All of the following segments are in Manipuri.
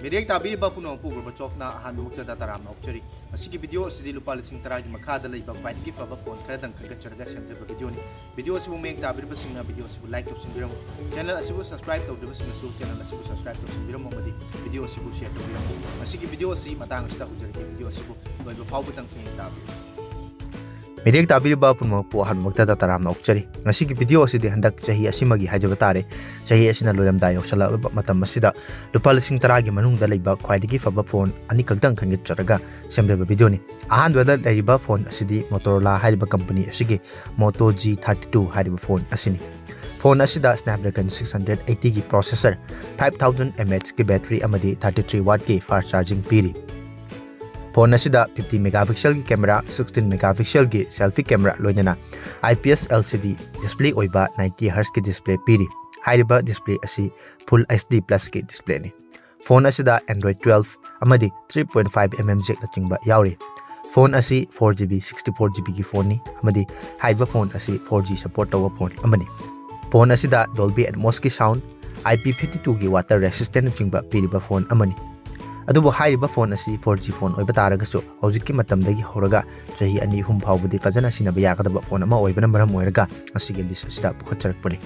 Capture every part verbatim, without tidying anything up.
ꯃꯤꯔꯦꯞ ꯇꯥꯕꯤꯔꯤꯕ ꯄꯨꯝꯅꯃꯛꯄꯨ ꯒꯣꯔꯕꯥꯆꯣꯚꯅ ꯑꯍꯥꯟꯕꯃꯛꯇꯗ ꯇꯔꯥꯝꯅ ꯑꯣꯛꯆꯔꯤ꯫ ꯉꯁꯤꯒꯤ video ꯑꯁꯤꯗꯤ ꯂꯨꯄꯥ ꯂꯤꯁꯤꯡ ꯇꯔꯥꯒꯤ ꯃꯈꯥꯗ ꯂꯩꯕ ꯈ꯭ꯋꯥꯏꯗꯒꯤ ꯐꯕ phone ꯈꯔꯗꯪ ꯈꯟꯒꯠꯆꯔꯒ ꯁꯦꯝꯖꯕ video ꯅꯤ꯫ Video ꯑꯁꯤꯕꯨ ꯃꯌꯦꯛ ꯇꯥꯕꯤꯔꯤꯕꯁꯤꯡꯅ video ꯑꯁꯤꯕꯨ like ꯇꯧꯁꯤꯟꯕꯤꯔꯝꯃꯨ꯫ Channel ꯑꯁꯤꯕꯨ subscribe ꯇꯧꯗ꯭ꯔꯤꯕꯁꯤꯡꯅꯁꯨ channel ꯑꯁꯤꯕꯨ subscribe ꯇꯧꯁꯤꯟꯕꯤꯔꯝꯃꯨ ꯑꯃꯗꯤ video ꯑꯁꯤꯕꯨ share ꯇꯧꯕꯤꯔꯝꯃꯨ꯫ ꯉꯁꯤꯒꯤ video ꯑꯁꯤ ꯃꯇꯥꯡ ꯑꯁꯤꯗ ꯍꯧꯖꯔꯒꯦ꯫ Video ꯑꯁꯤꯕꯨ ꯂꯣꯏꯕ ꯐꯥꯎꯕꯗꯪ ꯃꯌꯦꯛ ꯇꯥꯕꯤꯌꯨ꯫ ꯃꯤꯔꯦꯞ ꯇꯥꯕꯤꯔꯤꯕ ꯄꯨꯝꯅꯃꯛꯄꯨ ꯑꯍꯥꯟꯕꯃꯛꯇꯗ ꯇꯔꯥꯝꯅ ꯑꯣꯛꯆꯔꯤ꯫ ꯉꯁꯤꯒꯤ video ꯑꯁꯤꯗꯤ ꯍꯟꯗꯛ ꯆꯍꯤ ꯑꯁꯤꯃꯒꯤ ꯍꯥꯏꯖꯕ ꯇꯥꯔꯦ꯫ ꯆꯍꯤ ꯑꯁꯤꯅ ꯂꯣꯏꯔꯝꯗꯥꯏ ꯌꯧꯁꯜꯂꯛꯂꯕ ꯃꯇꯝ ꯑꯁꯤꯗ ꯂꯨꯄꯥ ꯂꯤꯁꯤꯡ ꯇꯔꯥꯒꯤ ꯃꯅꯨꯡꯗ ꯂꯩꯕ ꯈ꯭ꯋꯥꯏꯗꯒꯤ ꯐꯕ phone ꯑꯅꯤꯈꯛꯇꯪ ꯈꯟꯒꯠꯆꯔꯒ ꯁꯦꯝꯖꯕ video ꯅꯤ꯫ ꯑꯍꯥꯟꯕꯗ ꯂꯩꯔꯤꯕ phone ꯑꯁꯤꯗꯤ Motorola ꯍꯥꯏꯔꯤꯕ company ꯑꯁꯤꯒꯤ Moto G thirty two ꯍꯥꯏꯔꯤꯕ phone ꯑꯁꯤꯅꯤ꯫ Phone ꯑꯁꯤꯗ Snapdragon six hundred eighty ꯒꯤ processor, five thousand mAh ꯒꯤ battery ꯑꯃꯗꯤ thirty three watt ꯀꯤ fast charging ꯄꯤꯔꯤ꯫ Phone ꯑꯁꯤꯗ fifty megapixel ꯒꯤ camera, sixteen megapixel ꯒꯤ selfie camera ꯂꯣꯏꯅꯅ I P S L C D display ꯑꯣꯏꯕ ninety hertz ꯀꯤ display ꯄꯤꯔꯤ꯫ ꯍꯥꯏꯔꯤꯕ display ꯑꯁꯤ Full H D plus ꯀꯤ display ꯅꯤ꯫ Phone ꯑꯁꯤꯗ Android twelve ꯑꯃꯗꯤ three point five mm jack ꯅꯆꯤꯡꯕ ꯌꯥꯎꯔꯤ꯫ Phone ꯑꯁꯤ four G B sixty four G B ꯒꯤ phone ꯅꯤ ꯑꯃꯗꯤ ꯍꯥꯏꯔꯤꯕ phone ꯑꯁꯤ four G support ꯇꯧꯕ phone ꯑꯃꯅꯤ꯫ Phone ꯑꯁꯤꯗ Dolby Atmos ꯀꯤ sound, I P fifty two ꯒꯤ water resistant ꯅꯆꯤꯡꯕ ꯄꯤꯔꯤꯕ phone ꯑꯃꯅꯤ꯫ ꯑꯗꯨꯕꯨ ꯍꯥꯏꯔꯤꯕ phone ꯑꯁꯤ four G phone ꯑꯣꯏꯕ ꯇꯥꯔꯒꯁꯨ ꯍꯧꯖꯤꯛꯀꯤ ꯃꯇꯝꯗꯒꯤ ꯍꯧꯔꯒ ꯆꯍꯤ ꯑꯅꯤ ꯑꯍꯨꯝ ꯐꯥꯎꯕꯗꯤ ꯐꯖꯅ ꯁꯤꯖꯤꯟꯅꯕ ꯌꯥꯒꯗꯕ phone ꯑꯃ ꯑꯣꯏꯕꯅ ꯃꯔꯝ ꯑꯣꯏꯔꯒ ꯉꯁꯤꯒꯤ list ꯑꯁꯤꯗ ꯄꯨꯈꯠꯆꯔꯛꯄꯅꯤ꯫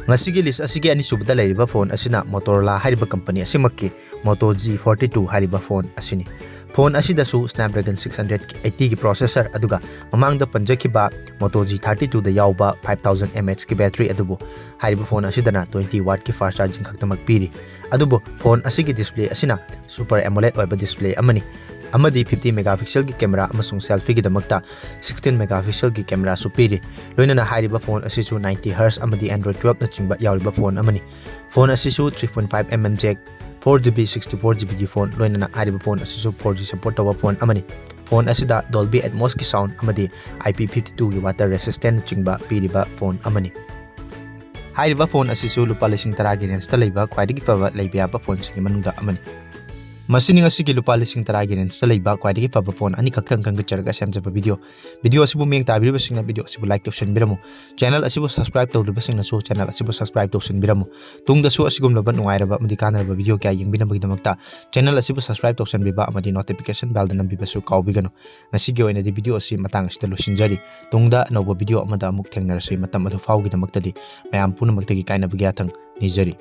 ꯉꯁꯤꯒꯤ list ꯑꯁꯤꯒꯤ ꯑꯅꯤꯁꯨꯕꯗ ꯂꯩꯔꯤꯕ phone ꯑꯁꯤꯅ Motorola ꯍꯥꯏꯔꯤꯕ company ꯑꯁꯤꯃꯛꯀꯤ Moto G forty two ꯍꯥꯏꯔꯤꯕ phone ꯑꯁꯤꯅꯤ꯫ Phone ꯑꯁꯤꯗꯁꯨ Snapdragon six hundred eighty ꯒꯤ processor ꯑꯗꯨꯒ ꯃꯃꯥꯡꯗ ꯄꯟꯖꯈꯤꯕ Moto G thirty two ꯗ ꯌꯥꯎꯕ five thousand mAh ꯀꯤ battery ꯑꯗꯨꯕꯨ ꯍꯥꯏꯔꯤꯕ phone ꯑꯁꯤꯗꯅ twenty watt ꯀꯤ fast charging ꯈꯛꯇꯃꯛ ꯄꯤꯔꯤ꯫ ꯑꯗꯨꯕꯨ phone ꯑꯁꯤꯒꯤ display ꯑꯁꯤꯅ Super AMOLED ꯑꯣꯏꯕ display ꯑꯃꯅꯤ ꯑꯃꯗꯤ fifty megapixel ꯒꯤ camera ꯑꯃꯁꯨꯡ selfie ꯒꯤꯗꯃꯛꯇ sixteen megapixel ꯒꯤ camera ꯁꯨ ꯄꯤꯔꯤ꯫ ꯂꯣꯏꯅꯅ ꯍꯥꯏꯔꯤꯕ phone ꯑꯁꯤꯁꯨ ninety hertz ꯑꯃꯗꯤ Android twelve ꯅꯆꯤꯡꯕ ꯌꯥꯎꯔꯤꯕ phone ꯑꯃꯅꯤ꯫ Phone ꯑꯁꯤꯁꯨ three point five mm jack, four G B sixty four G B ꯒꯤ phone, ꯂꯣꯏꯅꯅ ꯍꯥꯏꯔꯤꯕ phone ꯑꯁꯤꯁꯨ four G support ꯇꯧꯕ phone ꯑꯃꯅꯤ꯫ Phone ꯑꯁꯤꯗ Dolby Atmos ꯀꯤ sound ꯑꯃꯗꯤ I P fifty two ꯒꯤ water resistant ꯅꯆꯤꯡꯕ ꯄꯤꯔꯤꯕ phone ꯑꯃꯅꯤ꯫ ꯍꯥꯏꯔꯤꯕ phone ꯑꯁꯤꯁꯨ ꯂꯨꯄꯥ ꯂꯤꯁꯤꯡ ꯇꯔꯥꯒꯤ range ꯇ ꯂꯩꯕ ꯈ꯭ꯋꯥꯏꯗꯒꯤ ꯐꯕ ꯂꯩꯕ ꯌꯥꯕ phone ꯁꯤꯡꯒꯤ ꯃꯅꯨꯡꯗ ꯑꯃꯅꯤ꯫ ꯃꯁꯤꯅꯤ ꯉꯁꯤꯒꯤ ꯂꯨꯄꯥ ꯂꯤꯁꯤꯡ ꯇꯔꯥꯒꯤ rangeꯇ ꯂꯩꯕ ꯈ꯭ꯋꯥꯏꯗꯒꯤ ꯐꯕ phone ꯑꯅꯤꯈꯛꯇꯪ ꯈꯟꯒꯠꯆꯔꯒ ꯁꯦꯝꯖꯕ video꯫ Video ꯑꯁꯤꯕꯨ ꯃꯤꯠꯌꯦꯡ ꯇꯥꯕꯤꯔꯤꯕꯁꯤꯡꯅ video ꯑꯁꯤꯕꯨ like ꯇꯧꯁꯟꯕꯤꯔꯝꯃꯨ꯫ Channel ꯑꯁꯤꯕꯨ subscribe ꯇꯧꯗ꯭ꯔꯤꯕꯁꯤꯡꯅꯁꯨ channel ꯑꯁꯤꯕꯨ subscribe ꯇꯧꯁꯟꯕꯤꯔꯝꯃꯨ꯫ ꯇꯨꯡꯗꯁꯨ ꯑꯁꯤꯒꯨꯝꯂꯕ ꯅꯨꯡꯉꯥꯏꯔꯕ ꯑꯃꯗꯤ ꯀꯥꯟꯅꯔꯕ video ꯀꯌꯥ ꯌꯦꯡꯕꯤꯅꯕꯒꯤꯗꯃꯛꯇ channel ꯑꯁꯤꯕꯨ subscribe ꯇꯧꯁꯟꯕꯤꯕ ꯑꯃꯗꯤ notification bellꯗ ꯅꯝꯕꯤꯕꯁꯨ ꯀꯥꯎꯕꯤꯒꯅꯨ꯫ ꯉꯁꯤꯒꯤ ꯑꯣꯏꯅꯗꯤ video ꯑꯁꯤ ꯃꯇꯥꯡ ꯑꯁꯤꯗ ꯂꯣꯏꯁꯤꯟꯖꯔꯤ꯫ ꯇꯨꯡꯗ ꯑꯅꯧꯕ video ꯑꯃꯗ ꯑꯃꯨꯛ ꯊꯦꯡꯅꯔꯁꯤ꯫ ꯃꯇꯝ ꯑꯗꯨ ꯐꯥꯎꯒꯤꯗꯃꯛꯇꯗꯤ ꯃꯌꯥꯝ ꯄꯨꯝꯅꯃꯛꯇꯒꯤ ꯀꯥꯏꯅꯕꯒꯤ ꯌꯥꯊꯪ ꯅꯤꯖꯔꯤ꯫